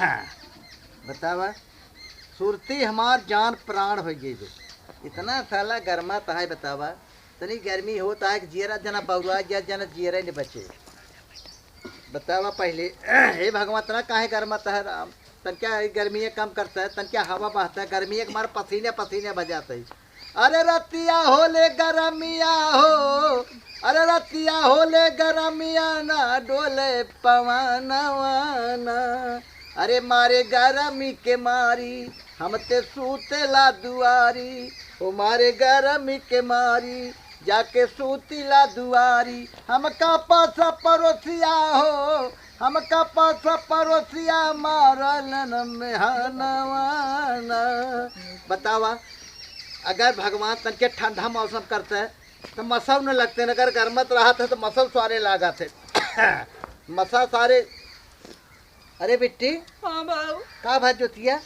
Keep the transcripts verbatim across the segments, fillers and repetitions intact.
बतावा, सुरती हमार जान प्राण होइ गई बे। इतना साला गरमात है, बतावा। तनी गर्मी होत है कि जियरा जना बौरा जा, जना जियरा न बचे। बतावा पहिले, हे भगवान, तना काहे गरमात है राम? तनका गर्मी कम करता है, तनका हवा बहता है, गर्मी के मारे पसीने पसीने बजात है। अरे रतिया होले गरमिया हो, अरे रतिया होले गरमिया ना, डोले पवनवा ना। अरे मारे गरमी के मारी, हम ते सूतेला दुआरी। ओ मारे गरमी के मारी, जाके सूतीला दुआरी। हमका पास पड़ोसिया हो, हमका पास पड़ोसिया मारलन मेहनवा ना। बतावा, अगर भगवान तनके ठंडा मौसम करते तो मसौ न लगते, अगर गरमत रहत है तो मसौ सारे लागत है। मसा सारे। अरे बिट्टी। हाँ बाबू। का बात जोतिया?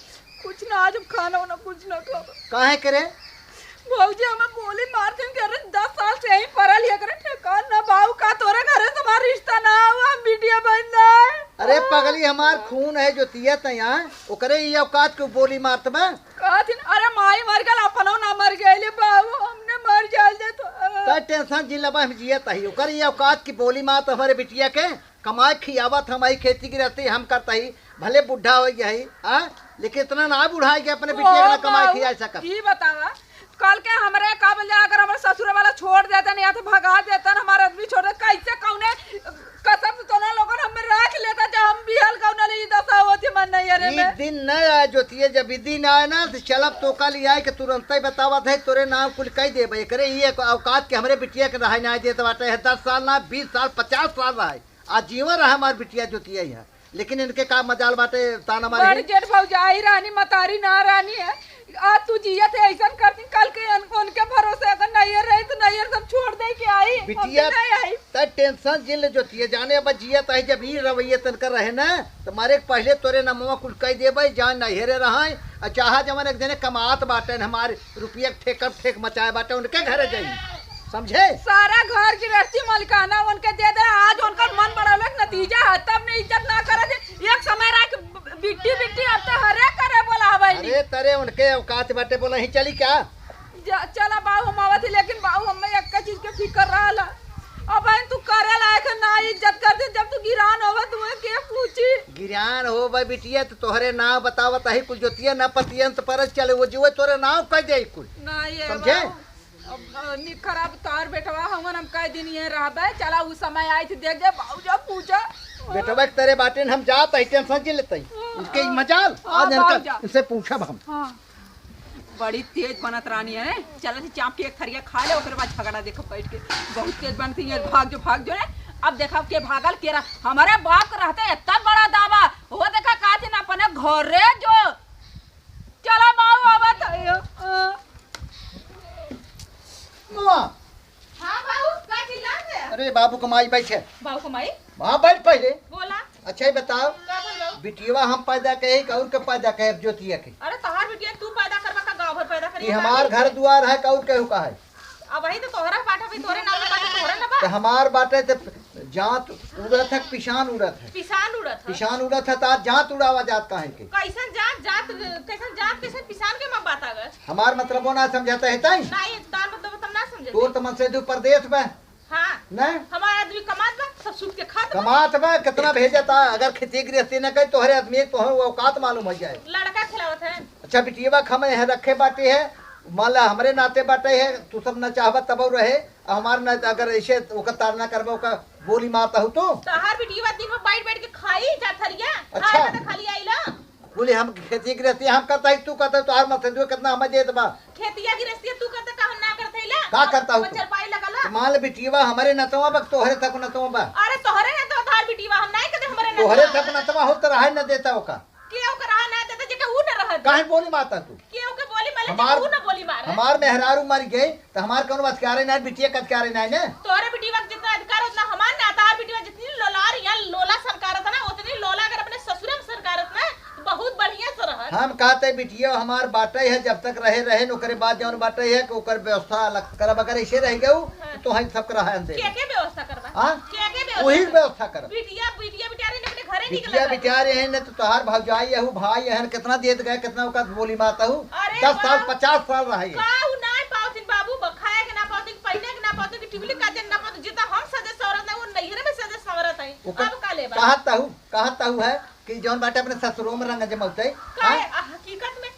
कुछ ना, आज हम खाना वाना कुछ ना खाबा। काहे करे? भौजी हमें गोली मार देन के, अरे दस साल से यहीं पड़ल ही, एकरे ठेकान ना बाबू, का तोरे घरे से हमार रिश्ता ना हुआ, हम बिटिया बहन ना है। अरे पगली, हमार खून है जोतिया, तैया ओकरे ई औकात के बोली मारत बा। कहथिन, "अरे माई मर गल, अपनो ना मर गइले बाबू, हमने मर जाइल दे तो।" त टेंशन जिन लबा, हम जियत ही। ओकर ये औकात की बोली मारत हमरे बिटिया के, कमाए खियावत हम ही, खेती गृहस्थी हम करत ही, भले बुढ़ा होइ गया ही, आ? लेकिन इतना ना बुढ़ाई के अपने बिटिया के ना कमाए खिया सकत। ई बतावा, कल के हमरे का बोल जा, अगर हमरे ससुर वाला छोड़ देते ना, या तो भगा देते ना, हमारा आदमी छोड़ देते, कैसे कौने कसम से तोना लोगन हमें रख लेता, जब हम बिहल गौना ले ई दशा होती मन नहीं है रे ई में। दिन न आए जोतिया, जब ई दिन आए ना, तो चलब तोका ले आए के तुरंत ही बतावत है, तोरे नाम कुल कह देबे। एकरे ई एक औकात के हमरे बिटिया के रहे ना देत बाटे है, दस साल ना, बीस साल, पचास साल रहे, आज जीवन रहे हमार बिटिया जोतिया यहाँ, लेकिन इनके का मजाल बाटे, ताना मारे बड़ हैं। जेठ भौजाई रानी मतारी ना रानी है, आज तू जियत है, ऐसन करती, कल के अन-, उनके भरोसे अगर नैहर रही तो नैहर सब छोड़ दे के आई, हम बिटिया, तो नहीं आई। त टेंशन जिन ले जोतिया, जाने अब जियत है, जब ई रवैया तनकर रहे ना, तो मारे के पहले तोरे नमवा कुल कह देबे, जान नैहरे रहे, और चाहा जवन एक जने कमात बाटे न, हमारे रुपया के ठेका ठेक मचाए बाटे, उनके घरे जाई, समझे? सारा घर गृहस्थी मालिकाना उनके दे दे, आज उनकर मन बढ़ौले के नतीजा है, तब ने इज्जत ना करे दे, एक समय रह के बिट्टी, बिट्टी, अब तो हरे करे बोलावे नी। अरे तरे उनके औकात बाटे, बोला ही चली क्या? जा, चला बाऊ, हम आवत ही, लेकिन बाऊ, हमें एक चीज के फिकर रहला। अब बहन, तू करे लायक है, ना इज्जत कर दे, जब तू गिरान होवे, तुम्हें के पूछी? गिरान होवे बिटिया, तो तोहरे नाव बतावत ही, कुल जोतिया ना पतियन तो परस चले, वो जुए तोरे नाव कह दे कुल। ना ये समझे? बाऊ, अब, अ, निखरा अब तोहर बेटवा हवन, हम कई दिन ये रहबे, चला उ समय आई थी देख जे बाऊ जा पूजा। बेटवा के तरे बाटे न, हम जात ही, टेंशन जिन लेते ही। उनके ही मजाल, हाँ, आज इनका, बाऊ जा। इनसे पूछब हम। हाँ। बड़ी तेज बनत रानी है, चला थी चाप के एक थरिया खा ले, ओकरे बाद झगड़ा देखो बैठ के। बहुत तेज बनती है, भाग जो, भाग जो रे। अब देखा के भागल के रहा, हमारे बाप के रहते इतना बड़ा दावा, वो देखा का थी ना अपने घरे जो। चला बाऊ आवत है। माँ। हाँ बाऊ, का चिल्लात है? अरे बाबू के माई बैठे। बाऊ के माई? हाँ, बैठ पहले। बोला। अच्छा, ये बताओ, का बोल बाऊ? बिटियवा हम पैदा कहे कि और के पैदा कहे, अब जोतिया के? अरे तोहार बिटिया तू पैदा करबा का गाँव भर पैदा करी? ये हमार घर दुआर है, कि और केहू का है? अब वही तो तोहरा बाटा भी, तोहरे नाम बाटा, तोहरे ना बा। तो हमार बाटे तो जात उड़त है, पिसान उड़त है। पिसान उड़त है। पिसान उड़त है, तो आज जात उड़ावा जात काहे के? कैसन जात, जात, कैसन जात, कैसन पिसान के में बात आ गए? हमार मतलबो ना समझता है तई? नहीं, तार मतलब तुम ना समझे। तोर तो मन से दू परदेश बा। हाँ। ना? हमार आदमी कमात बा, सब सूत के खात बा। कमात बा, कितना भेजता, अगर खेती गृहस्थी ना करे, तोहरे आदमी एक तोहर औकात मालूम हो जाए। लड़का खिलावत है। अच्छा, बिटियवा के हम यहाँ रखे बाटे है, मान ला हमरे नाते बाटे है, तू सब ना चाहबा तब रहे, हमार ना, अगर ऐसे ओकर ताड़ना करबा, ओकर बोली मारता हूँ तो। तहार बिटियवा दिन में बैठ बैठ के खाई जा थरिया, अच्छा। खाए में तो खाली आइला। बोले हम खेती गृहस्थी हम करता है, तू करता है, तोहार मत समझो कितना हमें देत बा। खेतिया गृहस्थी तू करता का हम ना करते ला? का करता हूँ वो तू? चरपाई लगल है। तो मान ले बिटियवा हमरे नतवा बा, तोहरे तक नतवा बा। अरे तोहरे नतवा, तहार बिटियवा हम नहीं कहते हमरे नतवा। तोहरे तक नतवा हो तो रहे न देता ओका। के ओकर रहा ना देता, जेके ऊ ना रहत। काहे बोली मारता तू? के ओके बोली मारे, हमार, जेके ऊ ना बोली मारे। हमार मेहरारू मर गए, तो हमार कौनो अधिकार नहीं, बिटिया का अधिकार नहीं ने। तोहरे बिटिया के जितना अधिकार उतना हमार ना, तार बिटिया जितनी लोलार या लोला सरकारत ना, उतनी लोला अगर अपने ससुरे में सरकारत ना, तो बहुत बढ़िया से रहत। हम कहते बिटिया हमार बाटे है, जब तक रहे, रहे, ओकरे बाद जौन बाटे है, कि ओकर व्यवस्था अलग करब, अगर ऐसे रह गऊ, हाँ। तो हम सब रहा दे। के, के व्यवस्था करबा? हाँ? के, के व्यवस्था वही करबा? व्यवस्था करब। बिटिया, बिटिया, बिटिया रही अपने घरे बिटिया बिचारे हैं न, तो तोहार भौजाई अहू, भाई अहन, कितना देत गए, कितना ओका बोली मारत अहू। अरे दस साल, बाप। पचास साल रहे। का उ नाय पावतिन बाबू, ब-, खाए के ना पावतिन, पहिने के ना पावतिन, कि टिकुली काटे के ना पावतिन, जितना हम सजे संवरत ना, वो नैहरे में सजे संवरत है। ओकर अब का लेबा? कहत अहू, कहत अहू है कि जौन बाटे अपने ससुरो में रंग जमौते। काहे? हाँ? आ, हकीकत में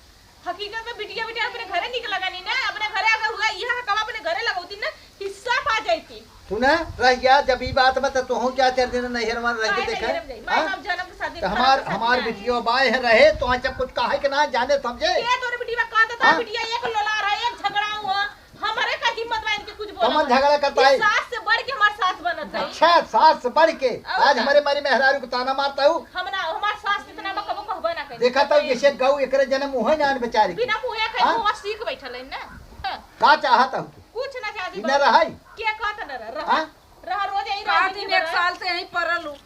हकीकत में बिटिया, बिटिया अपने घरे निक लगानी ना, अपने घरे अगर हुआ, इहे हकवा अपने घरे लगौती ना, हिस्सा पा जाती। सुना, रह गया, जब ई बात बा, त तोहू चार चार दिन नैहर में रह के काहे देखा। नैहर में जाई? माई हाँ? बाप जन्म के शादी त में हमार, करके हमार शादी बिटिया बाए है रहे, तो अच्छा कुछ काहे के ना जाने समझे। के तोरे बिटिया का देता, हाँ? बिटिया एक लोला रहे, एक झगड़ा हुआ, हमारे का हिम्मत बा इनके कुछ बोला कमन बा? झगड़ा करता ये है? सास से बढ़ के हमार सास बनत है। अच्छा, सास से बढ़ के। और आज का? हमारे मारी मेहरारू को ताना मारता हूँ। हम ना, हमार सास इतना बा, कबो कहबा ना करी। देखा तो जैसे गऊ एकरे जन्म उहे नान बेचारी के। बिना मुँहे खाए हाँ? मुँह सीख बैठल है ना। हाँ। का चाहत हूँ तू? कुछ ना चाहती ई ना बाबू। रहई? के कहत न रह, रह। हाँ? रह, रोज यही का रहती दिन है, एक रह। साल से यहीं पड़ल हूँ।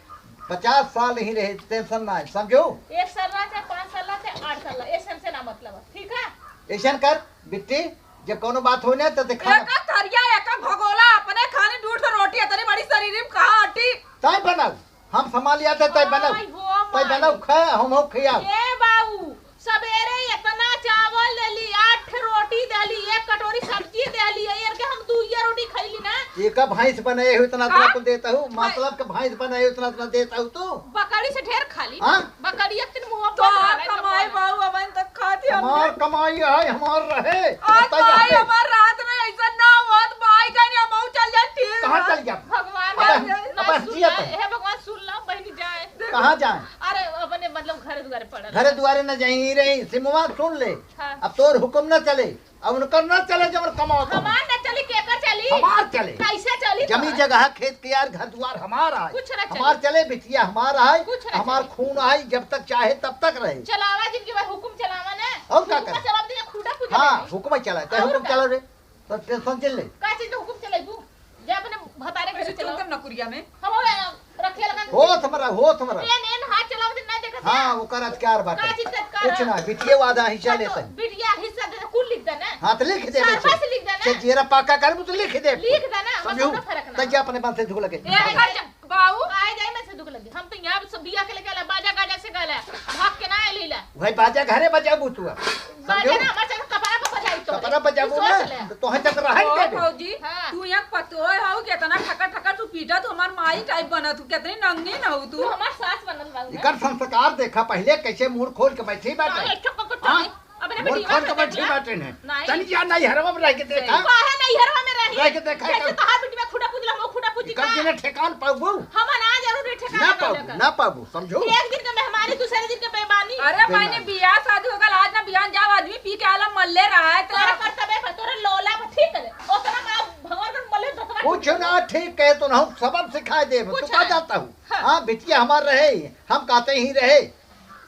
पचास साल यहीं रहे, टेंशन ना है, समझो? एक साल रह, चाहे पाँच साल रह, चाहे आठ साल रह, ऐसे हमसे ना मतलब है, ठीक है? ऐसन कर, बिट्टी, जब कौनो बात हो ना, तो देखा। एक थरिया, एक भगोला, अपने खानी दू ठो रोटी, इतनी बड़ी शरीर में कहाँ अटी? तय बनाऊ, हम संभाल लिया था, तय बनाऊ। आई हो तय माई। बनाऊ, खा, हम हो खियाऊ। ए बाऊ, सबेरे इतना चावल देली, आठ रोटी देली, एक कटोरी सब्जी देली, यार के हम दुइया रोटी खैली ना। एका भैंस बनाए हो, इतना, इतना का? कुल देता हूँ, भाई। मतलब के भैंस बनाए हो, इतना, इतना देता हूँ तू। बकरी से ढेर खाली। हाँ? बकरी एक दिन मुँह तो पर आप डाला, कमाई तो बाऊ, अबन तक खाती हमने। हमार कमाई है, हमार रहे। आज बताइए भाई, हमें। हमार रात में ऐसा ना होत, भाई, कहीं हम चल जाए, ठीक कहाँ है। चल जाब? भगवान अबे, ना अबे, सुन जिया ला, तो। हे भगवान, सुन ला, बहनी जाए। कहाँ जाए? अरे, अपने, मतलब, घरे दुआरे पड़ल। घरे दुआरे न जाई रही, सिमवा सुन ले। हाँ। अब तोर हुक्म न चले, अब उनकर न चले, जब कमाओ तो। हमार न चली, केकर चली? हमार चले। कैसे चली जमीन तोहार? जगह, खेत कियार, घर दुआर हमार आए। कुछ न चली। हमार चले, बिटिया हमार आए, कुछ न हमार चली। खून आए, जब तक चाहे तब तक रहे। चलावा जिनके बाद हुक्म चलावा ना। और का हुक्म करे? चलावा, दिया खुदा पूजा हाँ, करे। हुक्म चलाए, तै और हुक्म का? चला रे। तो टेंशन जिन ले। का चीज के हुकुम चलाइबू? जा अपने भतारे के सिस्टम चलाओ। तब नकुरिया में। हम हो, रखे लगा। होत हमरा, होत हमरा। एन, एन हाथ चलाओ, दिन ना देखत हाँ, है। ओकर अधिकार बाटे। का चीज के अधिकार कुछ है? ना, बिटिया वादा हिस्सा हाँ, तो लेते हैं। बिटिया हिस्सा दे, कुल लिख देना। हाँ, तो लिख दे, सार बेटे। पास लिख देना। से जेरा पाका करबू तो लिख दे। लिख देना, समझू? कोनो फर्क ना। तब जा अपने मन से धो लगे। ए, कर जा। बाऊ। आए जाए में से दुख लगे। हम तो यहाँ सब बिया के लेके आला, बाजा गाजा से गाला, भाग के ना आइला। भाई बाजा घरे बजाबू तू अब। बाजा समझो? ना, हमारे साथ कपड़ा पर बजाई तो। कपड़ा बजाबू तू ना, सोच ले। तो तोहे जब रहे ओ के दे। भौजी, हाँ। तू यहाँ पतोह हो, कितना ठकर ठकर तू पीटा, तू हमार माई टाइप बना, तू कितनी नंगी न हो तू। तू हमार सास बनल बा। एकर संस्कार देखा, पहले कैसे मुंह खोल के बैठी बाटे। हाँ, एक ठो पकड़ हाँ? चली। अपने मुड़ बिटिया खोल के के बैठी देखला? बाटे ने। नहीं। तनी जा नैहरवा में रह के देखा। काहे नैहरवा में रही? रह के देखा जैसे कर। तोहार बिटिया खुटा पूजला, मो खुटा पूजी कब का? दिने ठेकान पाबू? हम ना जरूर ठेकान ना पाबू, पाबू, ना पाबू, समझो? एक दिन के मेहमानी, दूसरे दिन के बेमानी। अरे बेमानी। मायने बियाह शादी हो गल, आज ना बिहान जाओ, आदमी पी के आला मल्ले रहा है तो तोरा करतबे पर, तोरा लोला पर, ठीक है। ओतना का भगवान कर मल्ले, दोतना कुछ ना ठीक कहे तो ना, हम सबक सिखाए देब। तू कुछ का ना। जानता हूँ? हाँ। हाँ, बिटिया हमार रहे, हम कहते ही रहे।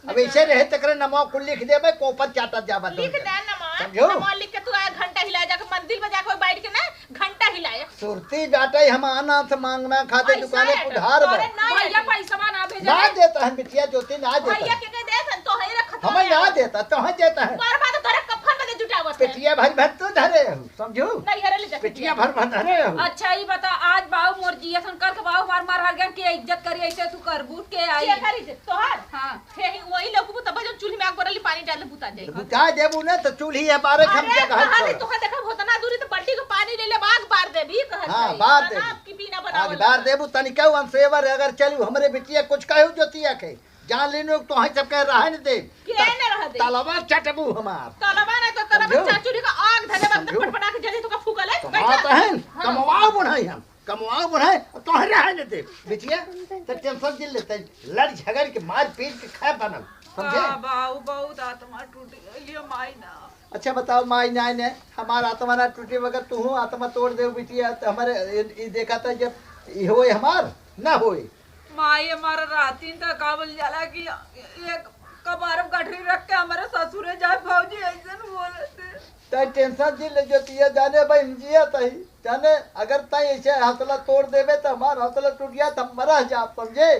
अब ऐसे रहे तकरे नमवा कुल लिख देबे, कोपर चाटत जाबे लिख दे नमवा, समझो? नमवा लिख के तू आए घंटा हिलाए, जाके मंदिर में जाके बैठ के ना घंटा हिलाए। सुरती बाटे हम आना से मांगना खाते पैसा दुकाने है, उधार बा। अरे ना भैया है। पैसा ना भेजे। ना देता है बिटिया ज्योति, ना देता भैया है। के के देत हन, तो है रखत हमें है। ना देता, तो है देता है। बार बार तो तोरे कफन में जुटावत है। पेटिया भर भर तो धरे हो, समझो? नहीं, अरे ले जा पेटिया भर भर धरे हो। अच्छा, ई बता, आज बाऊ मोर जिया सन कल के बाऊ हमार मार हर गया, के इज्जत करी, ऐसे तू करबू, के आई? के करी इज्जत? तोहार? हाँ। हे ही, वही लोग को तब जब चूल्हे में आग बरली, पानी डाल दे, बुता जाए। बुता देबू ना, तो चूल्ही है, बारह हम अरे, जगह कहाँ पर। नहीं, तोहार देखा, होतना दूरी तो बाल्टी को पानी ले ले, आग बार देबी, कहत हाँ, है। बार खाना देबू। आपकी पीना बनावल आग बार बा। देबू, तनिका वन सेवर अगर चलू, हमरे बिटिया कुछ कहू जोतिया के, जान लेनो, तोहे सब कह रहा न दे। के त-, न रह दे? तलवा चटबू हमार। तलवा नहीं तो तलवा समझो? चाचुरी का आग धरे बंद समझो? पटपटा के जल्दी तो का फूकल है, कमात बैठा। है, हाँ। कमवाओ बुढ़ाई हम। कमवाओ बुढ़ाए, तोहरे है न दे। बिटिया, तो टेंशन जिन लेते हैं। लड़ झगड़ के, मार पीट के खाए बनल। समझे? आ, बाऊ, बहुत आत्मा टूट गई, माई ना। अच्छा बताओ, माई ना ने, हमार आत्मा ना टूटे, मगर तू आत्मा तोड़ दे बिटिया, तो हमारे, ई, ई देखा था जब ई होए हमार, ना होए। माई हमार रातीन तक का बोल जाला कि एक कबार में गठरी रख के हमारे ससुरे जाए, भौजी ऐसे न बोलते। तै टेंशन जिन ले जोतिया, जाने बहन जिया तही। जाने, अगर तै ऐसे हौसला तोड़ देबे, तो हमार हौसला टूट गया, तो हम मरह जाब, समझे?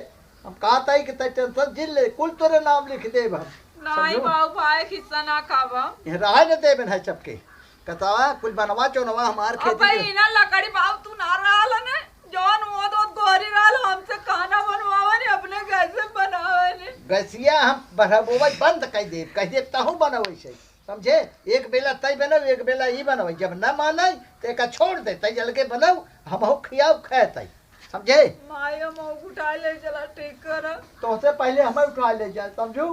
हम कहत हई कि तै टेंशन जिन ले, कुल तोरे नाम लिख देब हम। नहीं समझो? बाऊ भाई, खिस्सा ना खाब हम। ये रहे न देबे न सबके। कतवा, कुल बनवा चोनवा हमार अब खेती भाई, के। इना लकड़ी बाऊ तू ना रहल ने, जौन ओद ओद गोहरी रहल, हमसे खाना बनवावे ने, अपने गैस से बनावे ने। गैसिया हम बढ़ाबोबै बंद कइ देब, कहि देब तहूँ बनवै से, समझे? एक बेला तै बनौ, एक बेला ई बनवै। जब न मानै त एका छोड़ दे, तै अलगे बनौ, हमहू खियाउ, खाए तै, समझे? माई, हमहू उठाइ ले चला, ठीक करा। तोहसे पहिले हमैं उठाइ ले जाए, समझू?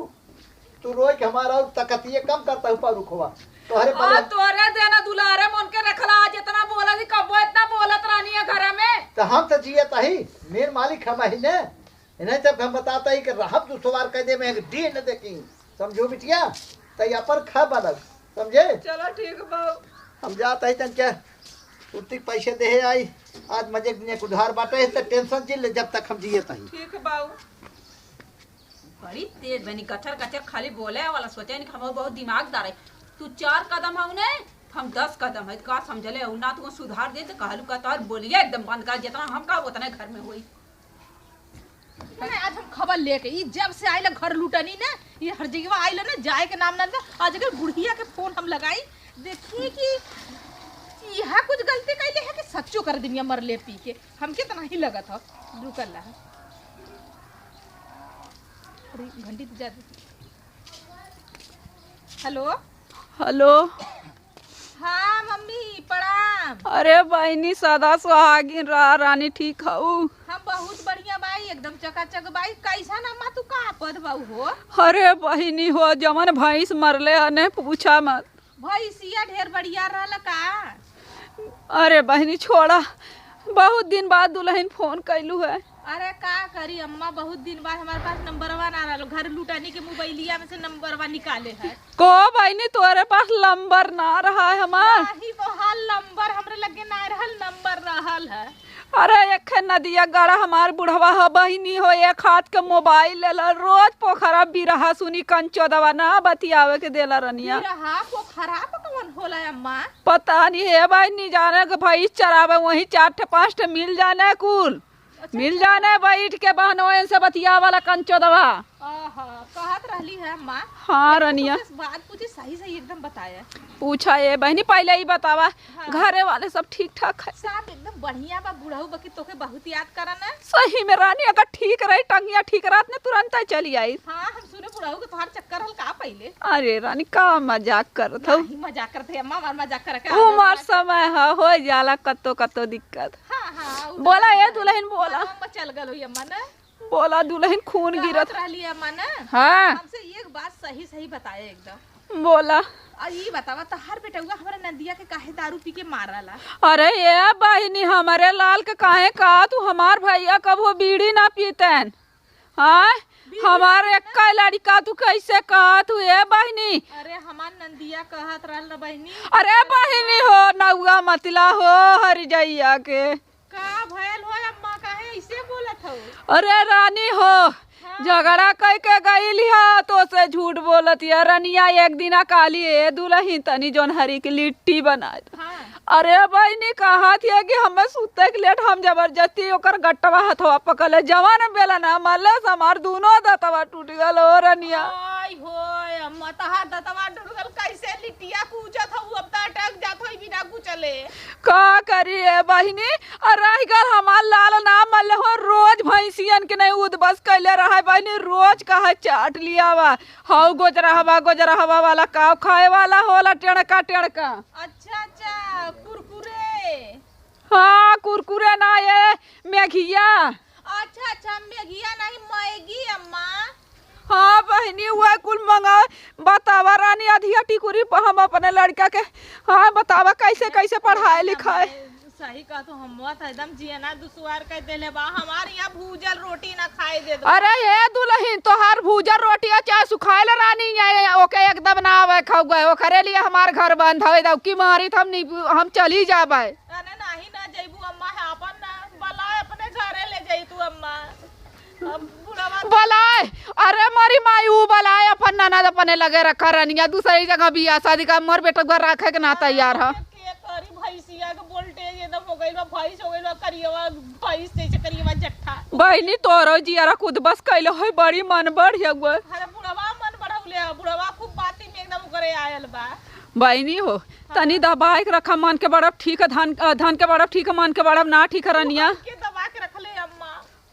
तू रोइ के हमार अउर तकतिये कम करता हूँ, पर रुखवा। तोहरे हाँ, बले तोहरे देना दुलारे मन के रखला, आज इतना बोला थी, कब्बो इतना बोलत रहनी है घर में। तो हम तो जियत ही, मेर मालिक हमही ने। इन्हें जब हम बताता ही कि रहब दुसवार कइ देब, एक डीह न देखी। समझो बिटिया, तो ये अपन खा बनब, समझे? चलो ठीक बाऊ। हम जात ही तन के उतनी पैसे देहे आई, आज मजे के दिन एक उधार बाटे है, तो टेंशन जिन ले जब तक हम जियत ही। ठीक बाऊ। बड़ी तेज बनी, गचर गचर खाली बोले वाला, सोचे नहीं कि हम बहुत दिमागदार है। तू चार कदम हऊ ने, हम दस कदम है, का समझले हऊ? ना तू सुधार दे तो कहलू का तोहर बोलिए एकदम बंद कर, जितना हम का उतना घर में होई। नहीं, आज हम खबर लेके, ई जब से आइल घर लूटनी ना, ई हर जगह आइल ना, जाए के नाम ना ले। आज अगर बुढ़िया के फोन हम लगाई, देखी कि यहाँ कुछ गलती कैले है कि सच्चो कर दिनिया मरले पी के। हमके तो नहीं लगत ह, रुकल रहा। अरे, घंटी तो जा दे। हेलो। हेलो। हाँ मम्मी, प्रणाम। अरे बहिनी, सदा सुहागिन रहा रानी, ठीक हऊ? हम बहुत बढ़िया बाई, एकदम चकाचक बाई। कैसन अम्मा तू, का पद बाऊ हो? अरे बहिनी हो, जवन भैंस मरले हने, पूछा मत। भैंसिया ढेर बढ़िया रहल का? अरे बहिनी छोड़ा, बहुत दिन बाद दुलहिन फोन कैलू है। अरे का करी अम्मा, बहुत दिन बाद हमारे पास नंबरवा ना रहल, घर लुटानी के मोबाइलिया में से नंबरवा निकाले है। को बहिनी, तोरे पास नंबर ना रहा है हमार? नहीं, तोहार नंबर हमरे लगे ना रहल, नंबर रहल है। अरे एक नदिया गड़ा हमार बुढ़वा ह बहिनी हो, एक हाथ के मोबाइल लेला, रोज पोखरा बिरहा सुनी कंचोदवा ना बतियावे के देला रनिया। बिरहा पोखरा पे कौन होला अम्मा? पता नहीं है भाई, नहीं जाने के भैंस चरावे वहीं चार ठे पाँच ठे मिल जाने कुल। अच्छा, मिल अच्छा। जाने बैठ के बहनों से बतियावला कंचोदवा। आहा, कहत रहली है अम्मा। हाँ, लेकिन रनिया। तोके बात पूछी, सही सही एकदम बताए। पूछा ए बहिनी, पहिले ई बतावा, हाँ। घरे वाले सब ठीक ठाक है? सब एकदम बढ़िया बा, बुढ़ऊ बकी तोके बहुत याद करन। सही में रानी, अगर ठीक रही, टंगिया ठीक रहत न, तुरंत ही चली आई। हाँ, हम सुने बुढ़ऊ के तोहार चक्कर हल का पहिले। अरे रानी, का मजाक करत हऊ? नहीं, मजाक करत है अम्मा, हमार मजाक करके उमर समय ह, हो जाला कत्तो कत्तो दिक्कत। हाँ, हाँ, उ बोला तो ए है। दुलहिन, बोला। हम चल गल होई अम्मा ना। बोला दुलहिन, खून गिरत। कहत रहली अम्मा ना, हाँ। हमसे एक बात सही सही बताए एकदम। बोला। आ ई बतावा, तहार बेटउआ हमरा नंदिया के काहे दारू पी के मारला? अरे ए बहिनी, हमरे लाल के काहे का, तू हमार भैया कबो बीड़ी ना पीतन। हाँ, बीड़ी हमार ना? एक्का लड़िका तू कैसे कहत हू ए बहिनी? अरे हमार नंदिया कहत रहल न बहिनी। अरे बहिनी हो, नउआ मतला हो हरिजइया के। का भयल हो अम्मा, काहे ऐसे बोलत हऊ? अरे रानी हो, हाँ। झगड़ा कइ के गइल ह, तो से झूठ बोलत ह रनिया। एक दिना कहली, "ए दुलहिन, तनी जौन हरी के लिट्टी बनाए दे।" हाँ। अरे बहिनी, कहत ह कि हमें सुते के लेट, हम जबरदस्ती ओकर गट्टवा हथवा पकड़ले, जवन बेलना मरले से हमार दूनो दतवा टूट गल हो रनिया। आय होय अम्मा, तहार दतवा टूट गल, कैसे लिट्टिया कूचत हऊ, अब त अटक जात होई बिना कुचले। का करी ए बहिनी, आ रहि गल हमार लाल ना मरले हो, रोज भैंसियन के नहीं उदबस कैले रहे बहिनी, रोज कहे चाट लियावा, हऊ गोजरहवा, गोजरहवा वाला का खाए वाला होला, टेढ़का, टेढ़का। अच्छा, अच्छा, कुरकुरे। हाँ, कुरकुरे ना ए, मैगिया। अच्छा, अच्छा, मैगिया नहीं, मैगी अम्मा। हाँ बहिनी, वह कुल मंगा। बतावा रानी, अधिया टिकुरी पर हम अपने लड़का के, हाँ बतावा कैसे, कैसे पढ़ाए लिखाए। सही कहा तो, हम तो एकदम जियना दुसवार कर देले बा। हमार यहाँ भूजल रोटी ना खाए दे दो। अरे ए दुलहिन, तोहार भूजल रोटी आ चाहे सुखाइल रानी, ये ओके एकदम ना आवे खाऊ गए, ओकरे लिए हमार घर बंद हवे, दौकी मारी त हम नहीं, हम चली जाबे। अरे नाही ना जइबू अम्मा, है आपन ना बलाए अपने घरे ले जाई तू अम्मा। अब बुढ़वा बलाए, अरे मोरी माई, ऊ बलाए अपन ननद अपने लगे रखा रनिया, दूसरी जगह बियाह शादी का मोर बेटा घर रखे के ना तैयार ह। के करी भैंसिया के voltage एकदम हो गइल बा, भैंस हो गइल बा करियवा, भैंस जैसे करियवा जट्ठा। बहिनी तोरो जियरा खुद बस कैले होई, बड़ी मन बढ़िया हुआ। अरे बुढ़वा मन बढ़ौले ह, बुढ़वा खूब बाती में एकदम ओकरे आयल बा। बहिनी हो, तनी दबाए के रखा मन के बड़ब ठीक है, धन, अ, धन के बड़ब ठीक है, मन के बड़ब ना ठीक है रनिया। मन के दबा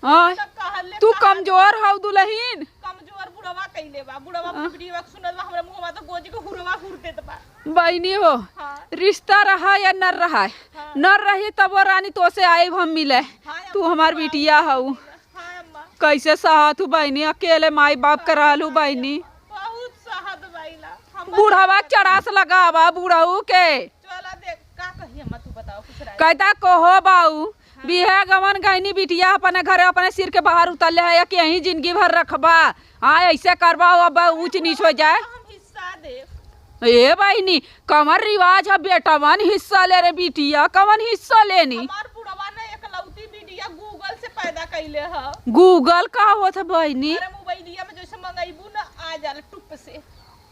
हाँ, तब कहल ले तू कहल कमजोर हऊ दुलहिन। कमजोर बुढ़वा कइले बा, बुढ़वा अपने हाँ। बिटिया के सुनल बा, हमरा मुंहवा तो गोजी के हुरवा हुर देत बा। बहिनी हो, हाँ। रिश्ता रहा या न रहा, हाँ। न रही तब वो रानी तोसे आइब हम मिले। हाँ, तू अम्मा, हमार बिटिया हऊ। हाँ, अम्मा। कैसे सहत हूँ बहिनी, अकेले माई बाप हाँ, कराल हूँ हाँ, बहिनी। बहुत सहत बाइला। हम बुढ़वा के चढ़ास लगावा बुढ़ऊ के। चला देख, का कही अम्मा, तू बताओ कुछ राय। कैदा कहो बाऊ, हाँ। बिहे गवन गइनी बिटिया अपने घरे अपने सिर के बाहर उतरले है कि यहीं जिंदगी भर रखबा। हाँ, ऐसे करबा, अब ऊंच नीच हो जाए। हम हिस्सा देब। ए बहिनी, कमर रिवाज है, बेटवन हिस्सा ले रे बिटिया, कवन हिस्सा लेनी? हमार बुढ़वा ना एकलौती बिटिया Google से पैदा कइले ह। Google का होत है बहिनी? अरे मोबाइलिया में जैसे मंगैबू ना, आ जाला टुप से।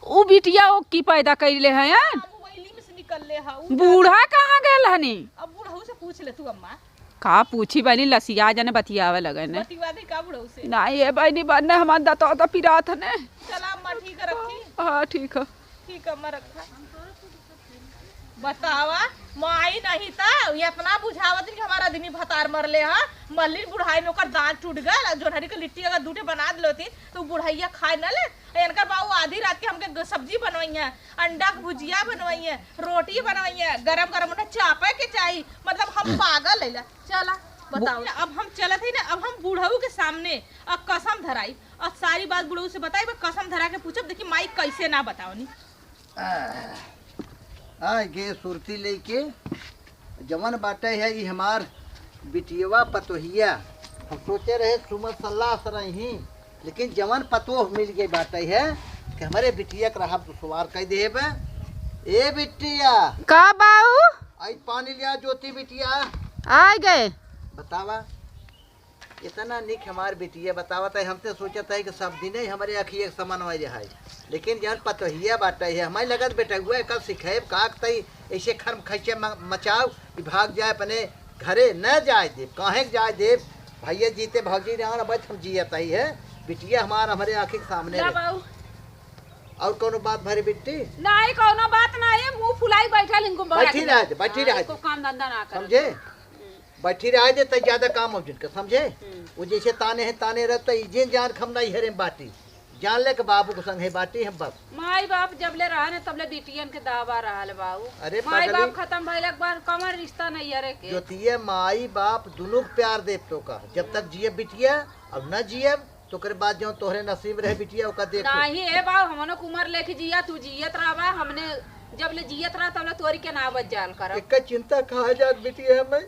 उ बिटिया ओ की पैदा कइले है, हैं? हाँ, मोबाइली में से निकलले ह। उ बूढ़ा कहाँ गेल हनी? अब बुढ़ऊ से पूछ ले तू अम्मा। का पूछी बहिनी, लसिया जने बतियावे लगे ने। बतिया दे का बुढ़ऊ से? नहीं, ए बहिनी, बन्ने हमार दतवा तो पिरात ने। चला अम्मा, ठीक है, रखी। हाँ, ठीक है। ठीक है, अम्मा, रखा। बतावा, माई नहीं त इतना बुझावत कि हमार आदमी भतार मरले ह। मल्लिन बुढ़ाई में ओकर दांत टूट गल, जोन्हरी के लिट्टी अगर दूठे बना देती तो बुढ़ैया खाए न ले। इनकर बाबू आधी रात के हमके ग-, सब्जी बनवाई है, अंडा के भुजिया बनवाई है, रोटी बनवाई है, गरम गरम उन्हें चापे के चाही। मतलब हम पागल है ला। चला बताओ। अब हम चलत ही ना, अब हम बुढ़ऊ के सामने अब कसम धराई और सारी बात बुढ़ऊ से बताई, कसम धरा के पूछब, देखी माई कैसे ना बतावनी। आ, आ गे सुरती लेके जवन बाटे है ई हमार बिटियवा पतोहिया। हम सोचे रहे सुमत सल्लाह से रही, लेकिन जवन पतोह मिल गई बाटे है कि हमरे बिटिया के रहब दुश्वार कह देबे। ए बिटिया। का बाऊ? आई पानी लिया ज्योति बिटिया। आ गए। बतावा। इतना निक हमार बिटिया बतावत है, हमसे सोचत है कि सब दिने हमरे अखिए के समान वही रहे। लेकिन जौन पतोहिया बाटे है, हमारे लगत बेटहुआ एकर सिखाएब का तई ऐसे खर्म खैचे म-, मचाओ कि भाग जाए अपने घरे, न जाए देब, काहे के जाए देब? भैया जीते भौजी रहन, अब हम जियत ही है, बिटिया हमार हमरे आँखी के सामने ला रहे। बाऊ। और कौनो बात भरे बिट्टी? नहीं, कौनो बात नहीं है, मुंह फुलाई बैठल इनको बैठी रह दे, बैठी रह दे। काम धंधा ना कर। समझे? बैठी रह दे, तई ज्यादा काम हो जिनका, समझे? हम्म। वो जैसे ताने हैं, ताने रह, तो ई जिन जान खम नहीं हरे बाटी। जान ले के बाबू के संग है बाटी हम बस। माई बाप जब ले रहा ने, तब ले बिटियन के दावा रहल बाऊ। अरे माई पगली। बाप खत्म भइल, एक बार कमर रिश्ता नहीं हरे के। ज्योतिया, माई बाप दुनों के प्यार देब तो का, जब तक जिए बिटिया, अब न जियब, तो ओकरे बाद जौन तोहरे नसीब रहे बिटिया, ओका देखो। नाही ए बाऊ, हमनो के उमर लेके जिया, तू जियत रहबा, हमने जब ले जियत रहा, तब ले तोरी के ना बजाल करब। एक चिंता कहा जात बिटिया हमें,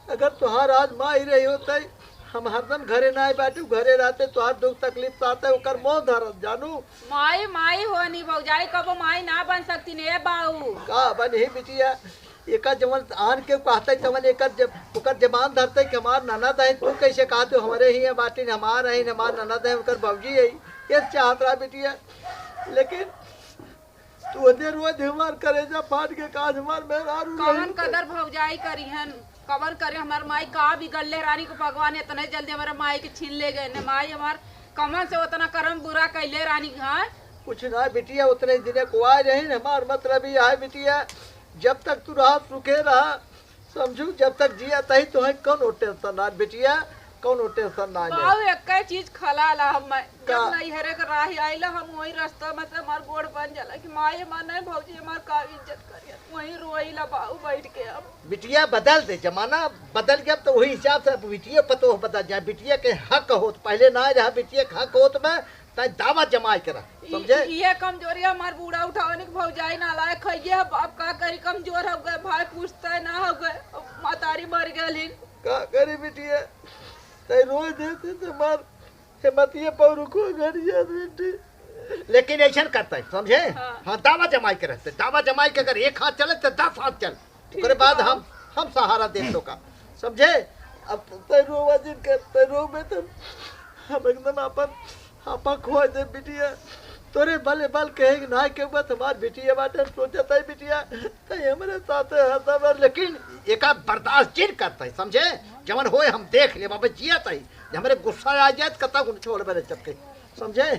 अगर तोहार आज माई रही होतई, हम हरदम घरे ना आए बाटू, घरे रहते तोहार दुख तकलीफ साथे ओकर मोह धरत जानू। माई, माई होनी भौजाई, कबो माई ना बन सकती ने बाऊ। का बनही बिटिया, एकर जवन आन के कहते तवन एकर जब ओकर जबान धरते कि हमार ननद है, तू कैसे कहते हो हमरे ही है बाटिन, हमार है, हमार ननद है, उनकर बाबूजी है, ये चाहत रहा बिटिया। लेकिन तू ओने रोज हमार करेजा फाट के काज हमार मेहरारू कवन रही। कदर भौजाई करिहन, कवन करे हमार माई का बिगड़ले रानी को भगवान इतने जल्दी हमारे माई के छीन ले गए ने। माई हमार कमन से उतना करम बुरा कैले रानी। हाँ, कुछ ना बिटिया, उतने दिने को आए रही न, हमार मतलब ये है बिटिया, जब तक तू रहा सुखे रहा, समझू, जब तक जिया तही तोहे कौनो टेंशन ना बिटिया, कौनो टेंशन ना ले। बाऊ, एक्के चीज खला ला हम, जब का? नैहरे के राही आइला, हम वही रास्ता में से हमार गोड़ बन जाला कि माई हमार नहीं, भौजी हमार का इज्जत करियन, वही रोइला बाऊ बैठ के हम। बिटिया बदल दे, जमाना बदल गया, तो वही हिसाब से अब बिटिया पतोह बदल जाए। बिटिया के हक होत, पहले ना रहा बिटिया के हक होत में, तै दावा जमाए के रह, ई, समझे? ई, ये कमजोरी हमार बूढ़ा उठावनी के भौजाई नालायक है, ये अब, अब का करी, कमजोर हो गए, भाई पूछता है ना हो गए, अब मातारी मर गए। का करी बिटिया, तै रोज देते तो मार, हिम्मतिये पौरुखो गरिया बेटी। लेकिन ऐसा करता है, समझे? हाँ। हाँ, दावा जमाए के रहते, दावा जमाए के अगर एक हाथ चले तो दस हाथ चल, ठीक ओकरे बाद बा। हम, हम सहारा दे तो का, समझे? अब तै रोवा जिन कर, तै रो में तो हम एकदम अपन आपा खोए दे बिटिया। तोरे भले बल कहे कि ना के बात हमार बिटिया बाटे, हम सोचत है बिटिया, तै हमरे साथे हंसा बार, लेकिन एका बर्दाश्त जिन करता है, समझे? जवन होए हम देख ले, बाबा जिया तई, हमरे गुस्सा आ जाए तो कतौ गुन छोड़ बरे चपके, समझे?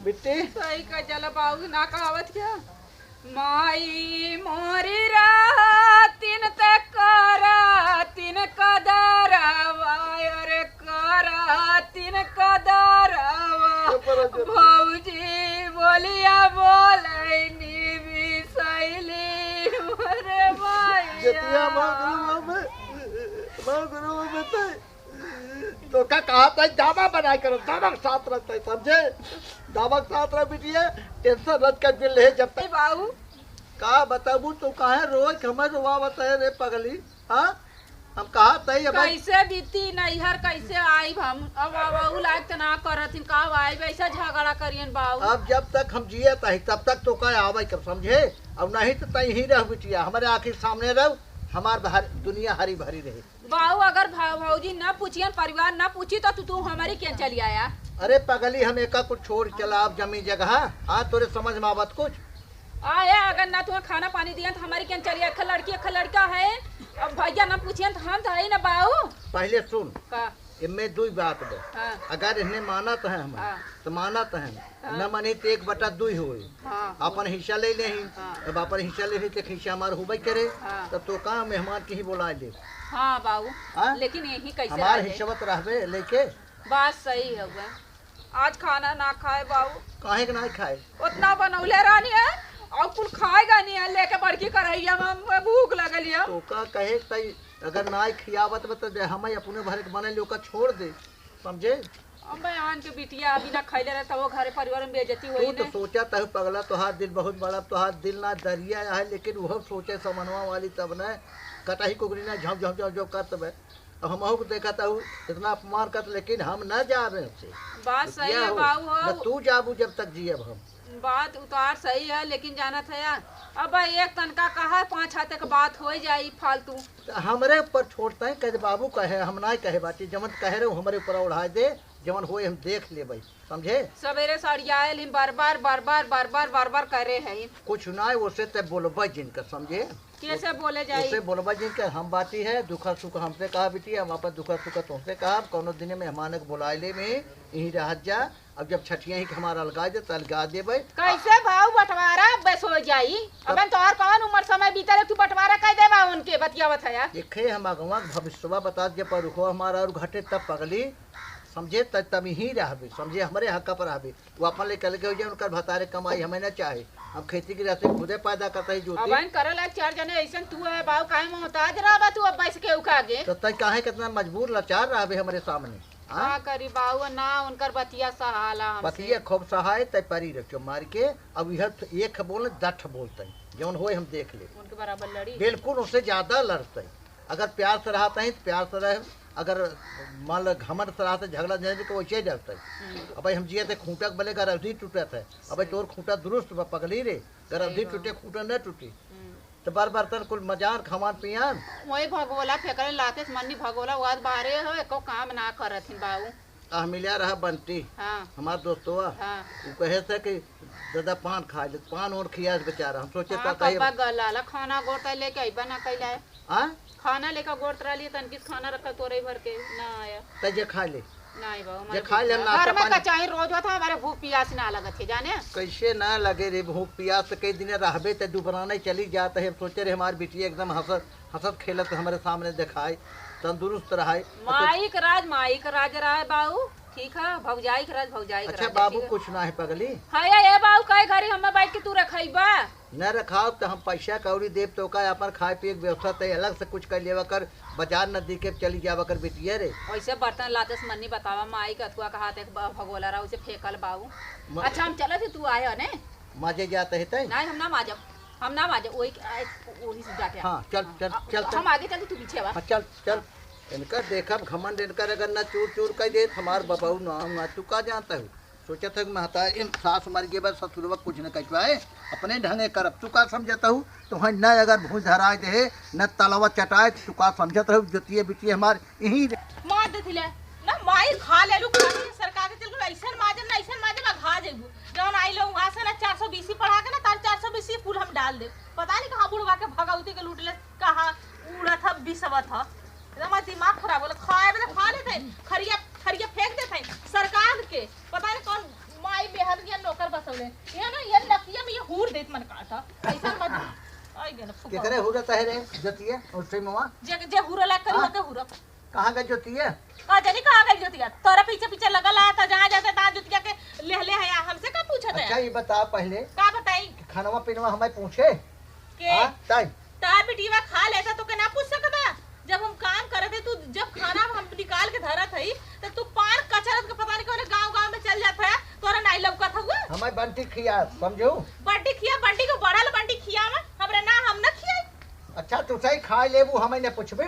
बिट्टी। सही का चला बाबू ना कहावत क्या? माई मोरी रहतिन त करतिन कदरवा, अरे करा हाथिन का दरवा, चुप रह, चुप। भौजी बोलिया बोलैनी बिसैली, अरे माई। जतिया माँ गुरु में, माँ गुरु में तै। तो का कहा तै, दावा बनाए करो, दावा के साथ रहते, समझे? दावा के साथ रह बिटिया, टेंशन रख कर दिल है जब तक। बाबू। का बताबू, तू काहे रोज हमें रोवावत है रे पगली? हाँ, हम कहा तई अब कैसे बीती नैहर, कैसे आइब हम? अब, अब उ लायक त ना करत हिन, का आइब, ऐसा झगड़ा करियन बाऊ। अब जब तक हम जियत ही तब तक तो का आवे कब, समझे? अब नहीं तो तई ही रह बिटिया, हमारे आँखी के सामने रह, हमार बाहर दुनिया हरी भरी रहे। बाऊ अगर भा-, भौजी ना पूछियन, परिवार ना पूछी तो तू, तू हमारी केन चली आया? अरे पगली, हम एका कुछ छोड़ चला अब जमीन जगह, हाँ तोरे समझ में आवत कुछ? आए, अगर ना तुम्हें खाना पानी दियन तो हमारी केन चली आया? एक लड़की एक लड़का है, अब भैया ना पूछियन तो हम तो है ही ना बाऊ। पहले सुन, का? इनमें दुई बात बा। हाँ। अगर इन्हें मानत है हम, हाँ। तो मानत है, हाँ। न मानी तो एक बटा दुई होई। हाँ। अपन हिस्सा ले लेही। हाँ। अब अपन हिस्सा ले लेही तो हिस्सा हमार होबे करे। हाँ। तब तो का मेहमान के ही बोला ले। हाँ बाऊ। हाँ? लेकिन यही कैसे हमार रह जाए? हिस्सा तो रहबे लेके। बात सही है। आज खाना ना खाए बाऊ। काहे के ना खाए? उतना बनौले रहनी है और कुल खाएगा नहीं है, लेके बड़की कढ़ैया में भूख लगल है। तो का कहे तई, अगर ना खियावत बा तो दे, हम अपने भर के बनल ओका छोड़ दे, समझे? अब मैं आन के बिटिया अभी ना खैले रहे, तब वो घरे परिवार में बेइज्जती तू होई तो ने। सोचा तहु पगला, तोहार दिल बहुत बड़ा, तोहार दिल ना दरिया है, लेकिन वो सोचे समनवा वाली तब न कटही कुकरी ना झम झम झम झम करत बे। अब हमहू को देखा तहु इतना अपमान करत, लेकिन हम ना जाबे हमसे। बात तो सही क्या है हो? बाऊ हो। न तू जाबू जब तक जियब हम। बात उतार सही है, लेकिन जानत है यार, अब एक तनका कहा पाँच हाथ के बात हो जाई फालतू। त हमरे ऊपर छोड़ता है, कहे बाबू कहे, हम ना कहे बाटी, जमन कहे रहे हमरे ऊपर ओढ़ाए दे, जमन होए हम देख लेबै, समझे? सवेरे सड़ियाए लिन, बार बार, बार बार, बार बार, बार बार करे है। कुछ ना, ओसे ते बोलबै जिनकर, समझे? कैसे बोले जाई? ओसे बोलबै जिनकर, हम बाटी है, दुख सुख हमसे कहा बेटी, हम अपन दुख सुख तुमसे कहा, कौनो दिन मेहमान के बुलाए ले में, यहीं रहत जा, अब जब छठिया ही के हमारा अलगा दे, त अलगा देबै। कैसे भाऊ बंटवारा बस हो जाई? तब अबे तोहर कौन उम्र समय बीतल है, तू बंटवारा कह देबा उनके बतियावत है यार। देखे, हम अगवा के भविष्यवा बता दे, पर रुको हमारा और घटे तब पगली, समझे, तब, तब ही रहबे, समझे, हमरे हक पर रहबे। वो अपन ले कल के हो जाए, उनकर भतारे कमाई हमें ना चाहे। हम खेती गृहस्थी खुदे पैदा करता ही जोती। अब करे लायक चार जने ऐसन तू है बाऊ, काहे मोहताज रहबा तू अब बैस के उका आगे? तो तै काहे कितना मजबूर लाचार रहबे हमरे सामने? हाँ? का करी बाऊ, ना उनकर बतिया सहाला हमसे। बतिया खूब सहाय, तै परी रखो मार के। अब यह थ-, एक बोले, दठ बोलते हैं, जौन होए हम देख ले। उनके बराबर लड़ी। बिल्कुल उससे ज्यादा लड़ते हैं। अगर प्यार से रहते हैं तो प्यार से रहे, अगर मान लो घमंड से रहते, झगड़ा झंझट के वैसे ही डरते हैं। हम्म। अब भाई हम जिए थे खूंटा के बले गरौधी टूटत है, अब भाई सही। तोर खूंटा दुरुस्त बा पगली रे, गरौधी सही बात। टूटे खूंटा न टूटे। हम्म। तो बार बार तन कुल मजान खामान पियान। वही भगोला फेंकले लाते से मन्नी भगोला वाद बारे हो, एको काम ना करत हिन बाऊ। आ मिला रहा बंटी, हाँ। हमार दोस्तवा, हाँ। उ कहे थे कि दादा पान खा ले, पान और खिया बेचारा, हम सोचे हाँ, ता कहीं कब्बा गलाला खाना गोरता लेके अइबा ना कैला है। हाँ? खाना लेकर गोरत रहली तन किस खाना रखा तोरे भर के ना आया। त जे खा ले। नहीं बाबू, जे हमारे खा भूख ले, ना। नाश्ता घर में पानी। का चाहे रोज होता, हमारे भूख पियास ना लगत है, जाने? कैसे ना लगे रे भूख पियास, तो कई दिन रहबे त दुबराने चली जात है। सोचे रे हमार बिटिया एकदम हंसत, हंसत खेलत हमरे सामने देखाए, तंदुरुस्त रहाए। माई के राज, माई के राज रहे बाऊ, ठीक है, भौजाई के राज, भौजाई के अच्छा राज, बाबू, ठीक है। कुछ ना है पगली। है ये बाऊ, कई घड़ी हमें बैठ के तू रखइबा? न रखाव त हम पैसा कौड़ी देब तो का, अपन खाए पिए के व्यवस्था तय अलग से कुछ कर लेवा कर, बाजार न दिखे चली जावा कर बिटिया रे। वैसे बर्तन लाते से मन्नी बतावा, माई के अथुआ का हाथ एक ब-, भगोला रहा, उसे फेंकल बाऊ। म- अच्छा, हम चलत ही, तू आए हो ने? माजे जात है तय? नहीं, हम ना माजब, हम ना माजब, वही, आए, वही से जाके हाँ, चल, हाँ, चल, हाँ, चल, चल। हम आगे चलते, तू पीछे आवा। हाँ, चल, चल। इनका देखब घमंड, इनकर अगर ना चूर चूर कर दे, हमार बबऊ ना, ना तू का जानता है? सोचत है कि महतारी, इन सास मर गए, बस ससुरवा कुछ न कह पाए, अपने ढंगे करब। तू का समझत हूँ? तो वहीं न अगर भूज धराए दे, न तलवा चटाए, तो तू का समझत हूँ? जोतिए बिटिए हमार यहीं रे। मार देती ले, ना माई खा ले लू, खा ले सरकार के चल के ऐसन माजब ना, ऐसन माजब ना, खा जेबू। जौन आई लो वहाँ से ना चार सौ बीसी पढ़ा के ना, तार चार सौ बीसी कुल हम डाल दे। पता नहीं कहाँ बुढ़वा के भगवती के लूट ले, कहाँ उड़त ह, बिसवत ह। एकदम दिमाग खराब होला। खाए में तो खा लेते हैं, खरिया, खरिया फेंक देते हैं सरकार के। पता नहीं कौन माई बेहद या नौकर बसौले। ये ना, ये लकिया में ये हूर देत मन काटा। ऐसा मत। आई गए ना फुफा। केकरे हुरत है रे, जतिया, और से मवा? जे, जे हुरला करी, हाँ? ओके हुरत। कहाँ गई ज्योतिया? का जानी कहाँ गई ज्योतिया? तोरा पीछे पीछे लगल है, तो जहाँ जाते तहाँ ज्योतिया के ले ले है, हमसे का पूछत है? अच्छा, ये बता पहले। का बताई? कि खानवा पीनवा हमें पूछे? के? हाँ, ताई। तार बिटिया खा लेता तो के ना पूछ सकता? जब हम काम करत है, तू जब खाना हम निकाल के धरत है, तो तू पान कचरत के पता नहीं कौन गाँव गाँव में चल जात है, तोरा नहीं लौकत हुआ। हमें बंटी खिया, समझू? बंटी खिया, बंटी को बढ़ल बंटी खिया में, हमरे ना, हम ना खिया। अच्छा, तू सही खाए लेबू, हमें ने पूछबे?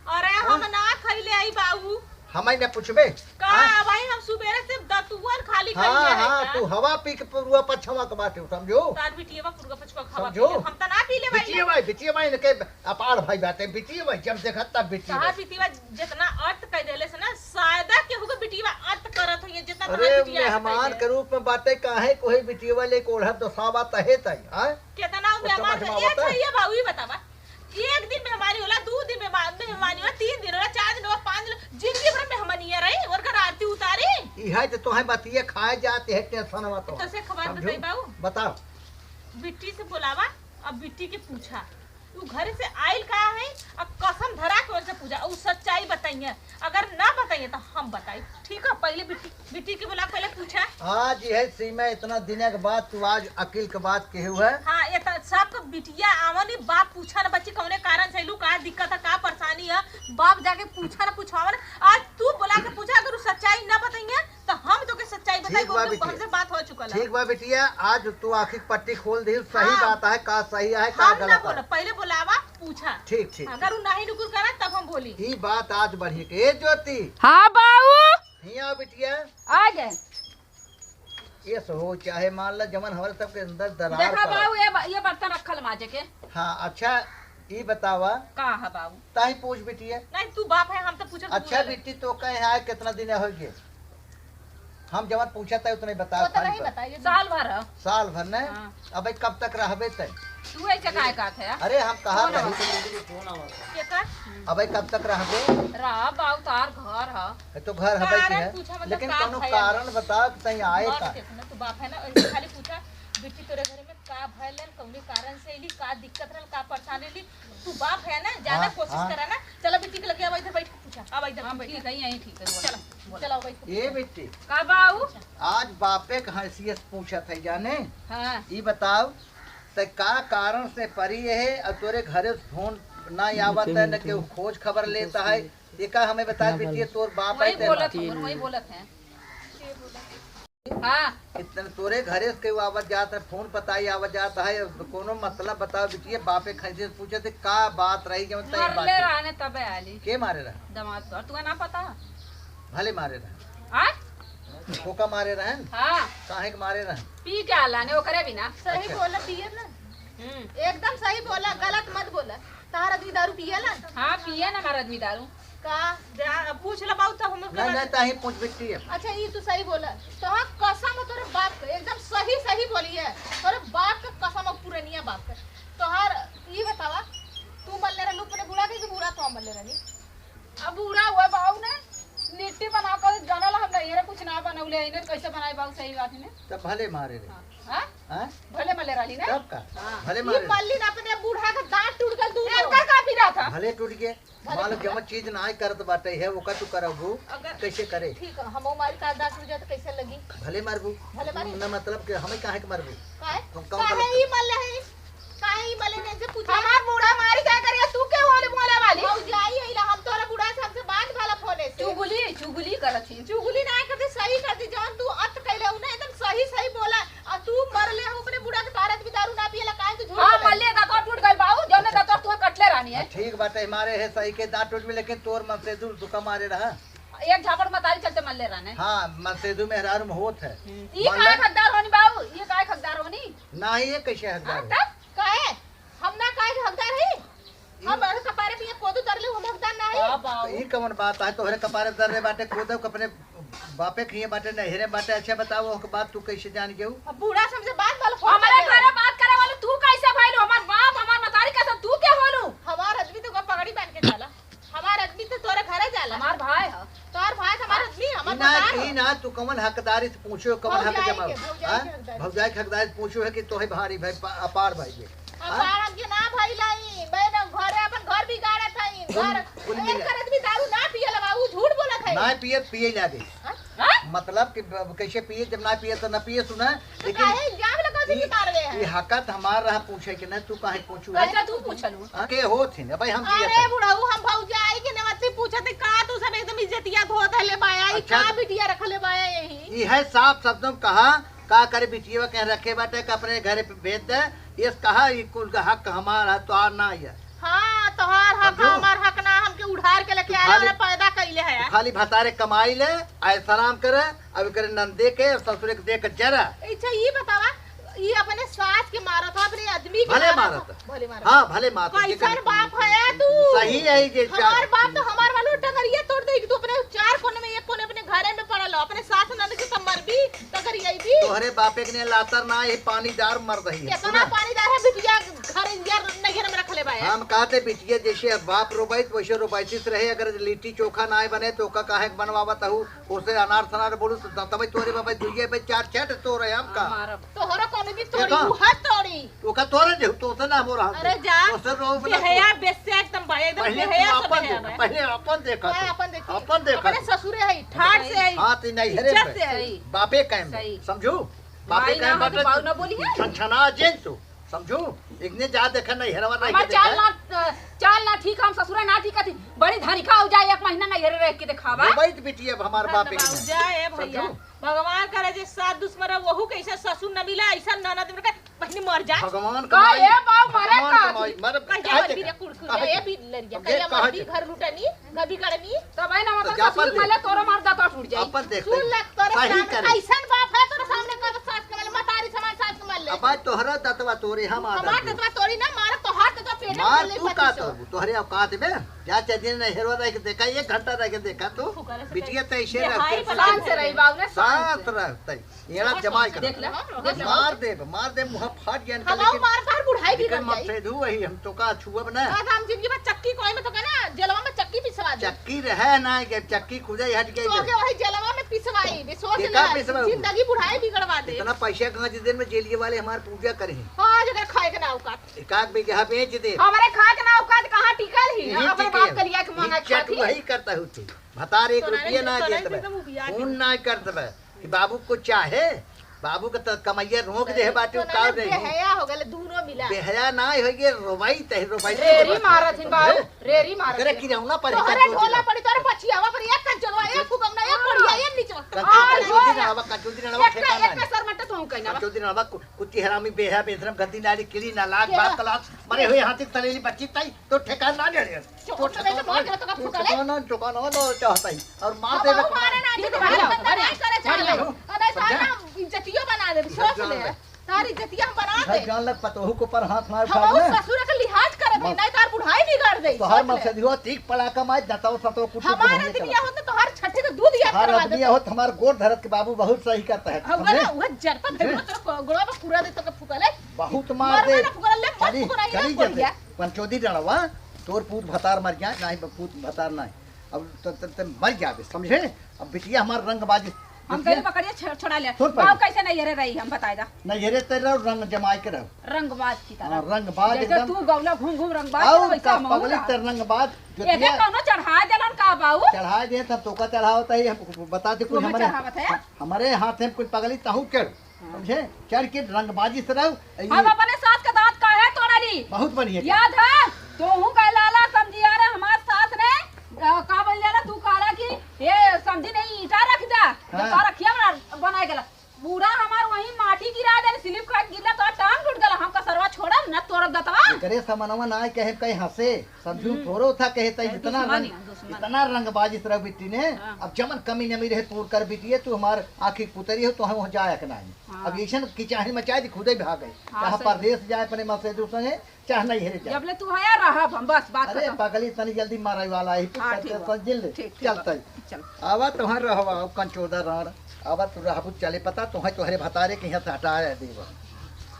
अरे, हाँ? हम ना खइले आई बाबू। हमें ने पूछबे? का हाँ? भाई, हम सुबेरे से दतुअन खाली हाँ, खइले है हाँ, का? तू हवा पी के पुरुआ पछवा के बाटे, समझो? तार बिटिया पुरुआ पछवा खावा समझो? पी ले। हम त ना पी ले भाई। बिटिया भाई, बिटिया भाई, इनके अपार भाई बाटे, बिटिया भाई, जब देखत तब बिटिया तार भाई। बिटिया जितना अर्थ कह देले से ना, शायद केहू के बिटिया अर्थ करत होइए, जितना तार अरे, बिटिया अर्थ मेहमान कह के रूप में बाटे, काहे कोई बिटिया वाले को ओढ़त दोसावा तहे तई, हाँ? केतना वो मेहमान समझ में ए आवत है? अच्छा, ये बाबू, ये बतावा, एक दिन मेहमानी होला, दू दिन मेहमा-, मेहमानी होला, तीन दिन होला, चार दिन होला, पाँच दिन होला, जिंदगी भर मेहमानिया रही, और घर आरती उतारी। ई है तो तोहे बतिये खाए जाते है, टेंशन मत तो से खबर समझू? बताई बाबू। बताओ। बिट्टी से बोलावा, अब बिट्टी के पूछा, तू घर से आइल का है, अब कसम धरा के उनसे पूछा, उ सच्चाई बताइए। अगर ना बताइए तो हम बताई। ठीक है, पहले बिट्टी, बिट्टी के बोला, पहले पूछा। आज यह सीमा इतना दिन के बाद तू आज अकिल के बात कहे हुए। हाँ, ये तो सबको बिटिया आवनी, बाप पूछा ना बच्ची कौने कारण से लू, का दिक्कत है, का परेशानी है, बाप जाके पूछा ना पूछवावन। आज तू बोला के पूछा, अगर उ सच्चाई ना बताइए तो हम तो के सच्चाई बताई, ठीक बा बिटिया। हमसे बात हो चुकल है। ठीक बा बिटिया, आज तू आँखी के पट्टी खोल दी, सही हाँ। बात है, का सही है, का हम ना गलत है। बोलब, पहले बोलावा, पूछा। ठीक, ठीक, अगर ठीक। उ नहीं नुकुर करा तब हम बोली। ई बात आज बढ़ी के। ए ज्योति। हाँ बाऊ। हियाँ आओ बिटिया। आ गए। ये सो हो, चाहे मान ला जवन हमारे सबके अंदर दरार देखा पड़ा। बाऊ, ये ब-, ये बर्तन रखल माजे के। हाँ, अच्छा, ई बतावा। का है बाऊ? ताही पूछ बिटिया। नहीं, तू बाप है, हम तो पूछत अच्छा हुए। बिट्टी, तो कहे आए कितना दिन हो गए? हम जवन पूछत है उतने बताओ, वो तो खाली नहीं पर। बताइए। साल भर है। साल भर ने? हाँ। अबे कब तक रहबे तय? तू ऐसे काहे कहत है? अरे हम कहा कौन रही। है? के कर? अबे कब तक रहबे? रहा बाऊ, तार घर है। ए, तो घर हबे तारा के है, पूछा मतलब लेकिन का कौनो भयल? कारण बताओ कि तई आए घर का? के सुना, तू बाप है ना, ऐसे खाली पूछा, "बिट्टी तोरे घर में का भयल है, कौने कारण से अइली, का दिक्कत रहल, का परेशान रहली?" तू बाप है ना, ज्यादा हाँ, कोशिश हाँ। करा ना। चलो बिट्टी के लगे, अब इधर बैठ के पूछा, अब इधर हाँ, पूछ। बैठी, यहीं ठीक है, बोला। चलो, बोला। चलो, बैठ के ए पूछा। बिट्टी, का बाऊ? आज बापे के हैसियत से पूछत है जाने। हाँ। ई बताओ, त का कारण से परी है, अब तोरे घरे से फोन ना आवत है, न केहू खोज खबर लेता है, एका हमें बता बिटिया, तोर बाप वही है, तेरे बोलत बाप। हूँ, वही बोलत है। हाँ। इतने तोरे घरे से केहू आवत जात है, फोन पता ही आवत जात है, अब कोनो मतलब बताओ बिटिया, बापे खैसे पूछे थे, का बात रही जब तय मरले बात है? रहने तबे आली। के मारे रहा? दामाद पर, तुआ ना पता? भले मारे रहा। आय? ओका मारे रहन? हाँ। काहे के मारे रहन? पी के आला ने ओकरे बिना। सही अच्छा। बोला, पिए ना। हम्म। एकदम सही बोला, गलत मत बोला। तहार आदमी दारू पिएला? हाँ, पिए ना हमार आदमी दारू। का? जा, पूछ ला बाऊ, तब हम लोग नहीं, के नहीं, ताही पूछ बिट्टी है। अच्छा, ई तू सही बोला। तोहार कसम है तोरे बाप के, एकदम सही, सही बोली है। तोरे बाप के कसम है, पुरनिया बाप के। तोहार ई बतावा, तू मरले रहलू अपने बूढ़ा के कि बूढ़ा तो मरले रहनी? अब बूढ़ा हुआ बाऊ ने लिट्टी बना कर जानल हम नहीं, अरे कुछ ना बनौले है, इन्हें कैसे बनाए बाऊ, सही बात है ने? तब भले मारे रहे। हाँ। हाँ? हाँ? भले मले रहली ना? तब का? हाँ। भले ई मारे। मल्ली ना अपने बूढ़ा का दांत टूट गल दूनो। एकर का पीरा था? भले टूट गए। भले मान लो टूट गल। जमा चीज ना करत बाटे है, ओका तू करबू, अगर कैसे करे? ठीक है, हम हमारी का दांत टूट जाए तो कैसे लगी? भले मारबू। भले मारी। ना मतलब के हमें काहे के मारबू? काहे? हम कौन काहे गलत ई मल्ले है? काहे ई मल्ले ने से पूछा? हमार बूढ़ा मारी क्या करिया? तू के होले बोले वाली? भौजाई अइला, हम तोरा बूढ़ा से हमसे बात भला फोने से। चुगली, चुगली करत ही। चुगली ना करते, सही करती, जौन तू अत कैले उ ना एकदम सही सही बोला। आ तू मरले हो अपने बूढ़ा के तारत भी दारू ना पियला, काहे तू झूठ हाँ, बोले? मल्ले दांत टूट गल बाऊ, जौने दांत तू कटले रहनी है। हाँ, ठीक बात है, मारे है सही के दांत टूट भी, लेकिन तोर मनसेधु दुका मारे रहा। एक झापड़ मतारी चलते मल्ले रहने। हाँ, मनसेधु मेहरारू में होत है। हम्म। ई मल्ले काय हकदार होनी बाऊ? ये काय हकदार होनी? ना, ये कैसे हकदार हाँ, है? तब? काहे? हम ना काहे के हकदार है? हम ई अरे कपारे पे ये कोदू तरले, हम हकदार ना है? का बाऊ? ई कवन बात है? तोहरे कपारे तरले बाटे कोदू, अपने बापे खिए बाटे, नहरे बाटे। अच्छा बताओ, ओके बात तू कैसे जान गेऊ? अब बूढ़ा से हमसे बात वाला फोन हमारे कर घरे बात करे वाले तू कैसे भइल? हमार बाप, हमार मतारी कैसे, तू के होलू? हमार आदमी तो का पगड़ी बांध के चला। हमार आदमी तो तोरे घरे जाला। हमार भाई ह। तोर भाई हमार आदमी, हमार ई ना, भतार ई ह। ना, तू कवन हकदारी से पूछो, कवन हक भौजाई जमा? के, भौजाई हाँ? के हकदारी। भौजाई के हकदारी से पूछो है कि तोहे भारी भाई, पा-, अपार भाई बे। हाँ? अपार हमके ना भाई लाई, मैं ना घरे अपन घर बिगाड़त हई। कुल, कुल मिला। एकर आदमी दारू ना पियला बा, ऊ झूठ बोलत है। ना पिए, पिए लागे। हाँ? हाँ? मतलब कि ब-, कैसे पिए, जब ना पिए तो ना पिए, सुना। तो लेकिन काहे इल्जाम लगावत है ई, कि मार गए हैं? ई हकत हमार रहा पूछे कि ना, तू काहे पूछू है? कैसे तू पूछलू? हाँ, के होत है ना भाई, हम पिए अरे तो। बुढ़ऊ, हम भौजाई के नेवती पूछत है, का तू सब एकदम इज्जतिया धो धले बाया, ई अच्छा। का बिटिया रखले बाया यही? ई है साफ शब्दों में कहा, का करे बिटिया कहीं रखे बाटे कि अपने घरे पे भेज दे, ये कहा ई कुल का हक हमार है, तोहार ना है। हाँ, तोहार हक, समझो? हमार हक ना, हमके उधार के लेके तू आया खाली, और पैदा कइले है। तू खाली भतारे कमाई ले, आराम करे, अब करे नंदे के और ससुरे के दे के जरा। अच्छा, ई बतावा, ई अपने सास के मारत हो, अपने आदमी के भले मारत मारत हो। हो। भले मारत हो। हाँ, भले मारत हो, कैसन जेकर बाप है तू? सही है, ये हमार बाप तो हमार वालो टंगरिया तोड़ दे कि तू अपने चार कोने में, एक कोने अपने घरे में पड़ल हो, अपने सास ननद के तो मरबी, टंगरियाई भी। तोहरे बापे के ने लातर ना, ये पानीदार मर रही है। कितना सुना? पानीदार है, बिटिया घर यार नैहर में रखले बा। हम कहते बिटिया जैसे अब बाप रोबाइत वैसे रोबाइतिस रहे, अगर लिट्टी चोखा ना बने तो ओका काहे के बनवावत हूँ? ओसे अनार सनार बोलू तो दतवे तोरे बाबा दुइये पे चार छठ तो रहे हम का। मारब। तोहरा कोनो भी तोरी, देखा? उहे तोरी। ओका तोरे देहु, तोसे ना हो रहा। अरे जा। तोसे रो बना बेहया, तो। बेसे एकदम बा, एकदम पहले बेहया तू से अपन बेहया देख, बा। पहले अपन देखा हाँ, तू। अपन देखी। अपन देखा अपने तू। ससुरे है, ठाठ से है। हाँ, ती नहीं हरे इज्जत पे। से है। बापे कायम बा। सही। समझू? बापे भाई ना कायम हो तो बाटे बाऊ तू। ना बोली है। छनछना जेन तू। समझू? इतने जा देखा नहीं हरवा नहीं हमार देखा। चाल ना, चाल ना ठीक, हम ससुरा ना ठीक थी। बड़ी धनिका हो जाए, एक महीना नहीं हरे रह के देखावा। रोबाइत बिटिया अब हमार बापे के बाऊ नहीं। जाए भैया। समझू? भगवान करे जे सास दुश्मन रहे, वहू के ऐसा ससुर न मिला, ऐसा ननद मिला, बहिनी मर जा। भगवान का कमाई, ए बाऊ मरे भगवान का कमाई, थी? मर, कहिया काहे मरबी देखा? रे कुड़कुड़िया, काहे ए देखा? बिलरिया, अब कहिया देखा? मरबी, घर लूटनी, घर बिगड़नी? तब है ना, तो मतलब जा ससुर अपन पहले देख। तोरो मर जाता टूट जाई। अपन देख। सुन ले, तोरे सही सामने करे। कैसन बाप है, तोरे सामने का सास के मारे, मतारी समान सास के मार ले। अब आज तोहरा दतवा तोरे, हम आदर हमार दे। दतवा तोरी ना, मार तोहार दतवा पेट में मार ले तू पच्चीस का सौ। तोरबू, तोहरे औकात बे। जा चाहे दिन नहीं हेरवा रह के देखा, एक घंटा रह के देखा तू। फुकरे से बिटिया तो ऐसे ये रखते हाई हैं। शान से रही बाबू ने, शान शांत से। रहते। एड़ा जमाई कर। देख ले, देख ले। मार दे, मार दे, मुँह फाट गया इनका, हमाऊ लेकिन मार तार बुढ़ाई भी लेकिन बन मत जाई। से धू वही, हम तो का छुअब ना। आज हम जिंदगी में चक्की कोई में तो का ना, जलवा में चक्की पिसवा दे। चक्की रहे ना, ये चक्की खुदे हट गई तो है। के वही जलवा में पिसवाई, बे सोच देखा ले, पिसवा। जिंदगी बुढ़ाई बिगड़वा दे। इतना पैसा कहाँ जिस दिन में जेलिए वाले हमार पूजा करे हैं। हाँ, जगह खाए के ना औकात। एक आध बीघा बेच दे। हमारे खाए के ना औकात कहाँ टिकल ही? यही अपने टिके बाप है। कलिया के मांगा इज्जत खाती। वही करता हूँ तू। भतार एक तोरा रुपया ना तोरा देत बे। एकदम उबिया खून ना करत बे। कि बाबू को चाहे, बाबू के तो कमैया रोक दे बाटे, तोरा उतार दे। बेहया हो गले दोनों मिला। बेहया ना हो ये रोवाई तही रोवाई। रेरी मारत हिन बाबू, रेरी मारत करे हिन। किरौना पर तोहरे ढोला पड़ी, तोहरे पछियावा पर एक कंचोलवा, एक फुकौना, एक बढ़िया, एक निचवा। कंचोदी रड़वा, कंचोदी रड़वा एक ठेकाना एक नहीं। सर मत तो हम कहना। कंचोदी रड़वा कु-, कुत्ती हरामी बेहया बेधरम गद्दी नाली किली ना लाग के बात बा? कलास मरे हुए हाथी तलेली बच्ची ताई तो ठेकान ना ले। चोट लगे तो मार के तो का फुकले। ठेकाना, ठेकाना ना चाहता ही। और मार हम दे बहू मारे ना, ठीक है, मारे ना, मारे ना। नहीं करे चाहे। मारे ना। अरे साला इज्जतियो बना दे, सोच ले। तारी इज्जतिया हम बना दे। जान लग पतोहू को पर हाथ ना उठा हम ले। ससुर के लिहाज करत है, मत। नहीं तार बुढ़ाई बिगाड़ दे, तोहर सोच ले। मसदियो तीक पड़ा का मार जताओ सतो कुछ हमार नहीं आदमी करत। होत तो तोहर छठी के दूध याद हमार करवा आदमी दे। होत हमार गोड़ धरत के बाबू बहुत सही करता है, हम समझे? ना, वह जरता समझे? भेड़ो तेरे को-, गोड़वा में पूरा दे तो के फुकले। बहुत मार मार दे। ना फुकले, मत चली, फुकला, ये चली ना जते। बढ़िया। पंचोदी डड़वा, तोर पूत भतार मर जाए, नाही पूत भतार नाही। अब त, त, त मर जाबे, समझे? अब बिटिया हमार रंगबाजी, हम बिटिया कहले पकड़िए, छ-, छोड़ा ले। सुन पहले। बाऊ कैसे नैहरे रही, हम बताए दा। नैहरे ते रहो, रंग जमाए के रहो। रंगबाज की तरह। हाँ, रंगबाज जैसे एकदम। तू गौला घूम घूम रंगबाज और हो, वैसे का हम पगली होगा। ते रंगबाज, एक एक जोतिया। कौनो चढ़ा देलन का बाऊ? चढ़ा दे, तब तो का चढ़ावत है, हम बता दे, कोई तुम्हें हमारे, चढ़ावत है? हमारे हाथ में कोई पगली तहू के। हाँ। समझे? चढ़ के रंगबाजी से रहो। हम अपने सास का दांत काहे तोड़नी? बहुत बढ़िया। याद है? तोहू का लाला समझिया रे, हमार सास ने, अ, का बोल जाला, तू कहला कि ये समझी नहीं, ईंटा रख जा। हाँ। तो रखिया बना, बनाए गला। पूरा हमार वही माटी गिरा देले, slip खाके गिरला, तो टांग टूट गला। हमका सरवा छोड़ब, न तोड़ब दतवा। एकरे समनवा ना कहे, कहे हंसे। समझू हम्म। थोड़ो था कहे तई, कहे इतना दुश्मनी रंग, है, दुश्मनी। इतना रंगबाजी से रह बिट्टी ने, हाँ। अब जमन कमी नमी रहे पूर कर बिटिए, तू हमार आँखी पुतरी हो, तो हम वहाँ जाए के नाही। हाँ। अब ऐसन किचाहिन मचाए दी, खुदे भाग गए। हाँ, चाहे सही। परदेस जाए अपने मसेदू संगे, चाहे नैहरे जाए। जब ले तू हया रहब हम, बस बात अरे खतम। पगली तनी जल्दी मारे वाला है, तू हाँ, करते ठीक बा। समझ ले। ठीक, ठीक चलता बा। है। चल। आवा तोहर रहवा, अब कंचोदा राण, आवा तू रहबू चले पता, तोहे तोहरे भतारे के यहाँ से हटाए देबा।